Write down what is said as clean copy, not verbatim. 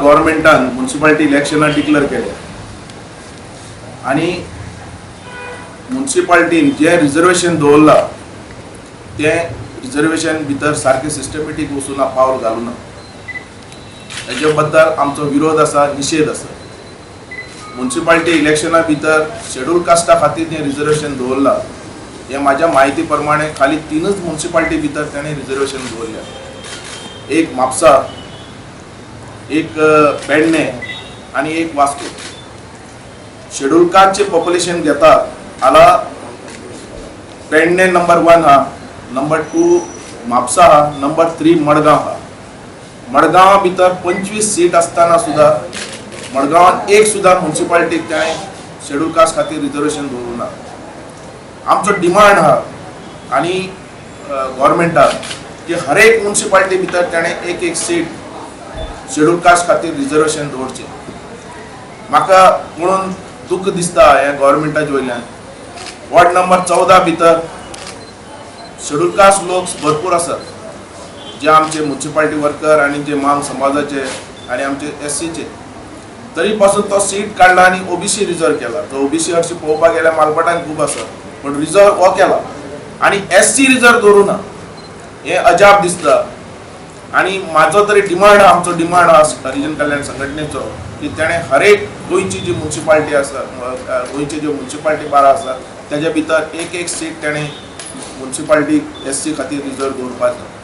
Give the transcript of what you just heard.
गव्हर्मेंटान municipality इलेक्शनां declare केल्या आनी म्युन्सिपाल्टीन जें रिजर्वेशन दवरलां तें रिजर्वेशन भितर सारकें सिस्टमॅटीक वचूना, पावल घालूना. हेजे बद्दल आमचो विरोध आसा, निशेध आसा. म्युन्सिपाल्टी इलेक्शना भितर शेड्यूल कास्टा खातीर जें रिजर्वेशन दवरलां, हें म्हाज्या म्हायती प्रमाणे खाली तिनूच म्युन्सिपाल्टी भितर ताणें रिजर्वेशन दवरल्या. एक म्हापसा, एक पेडणे आनी एक वास्को. शेड्यूल कास्टचे पॉप्युलेशन घेता आला पेडणे नंबर 1 हा, नंबर 2 म्हापसा हा, नंबर 3 मडगांव हा. मडगांवा भितर 25 सीट आसतना सुद्दां मडगांवांत एक सुद्दां म्युन्सिपाल्टीक ताणें शेड्यूल कास्ट खातीर रिजर्वेशन दवरूं ना. आमचो डिमांड आहा आनी गव्हर्मेंटाक की हर एक म्युन्सिपाल्टी भितर ताणें एक एक सीट शेड्यूल कास्ट खातीर रिजर्वेशन दवरचें. म्हाका म्हणून दुख्ख दिसता ह्या गव्हर्मेंटाच्या वयल्यान. वॉर्ड नंबर 14 भितर शेड्यूल कास्ट लोक भरपूर आसात, जे आमचे म्युन्सिपाल्टी वर्कर आनी जे मांग समाजाचे आनी आमचे एससीचे. तरी पासून तो सीट काडला आनी ओबीसी रिजर्व केला. तो ओबीसी हरशी पळोवपाक गेल्यार मालपाटान खूब आसा, पूण रिजर्व हो केला आनी एससी रिजर्व दवरूं ना, हें अजाप दिसता. आनी म्हाजो तरी डिमांड आहा, आमचो डिमांड आहा हरिजन कल्याण संघटनेचो की ताणें हर एक गोंयची जी म्युन्सिपाल्टी आसा, गोंयची ज्यो म्युन्सिपाल्टी 12 आसा, तेज्या भितर एक एक सीट ताणें म्युन्सिपाल्टी एससी खातीर रिजर्व दवरपाचो.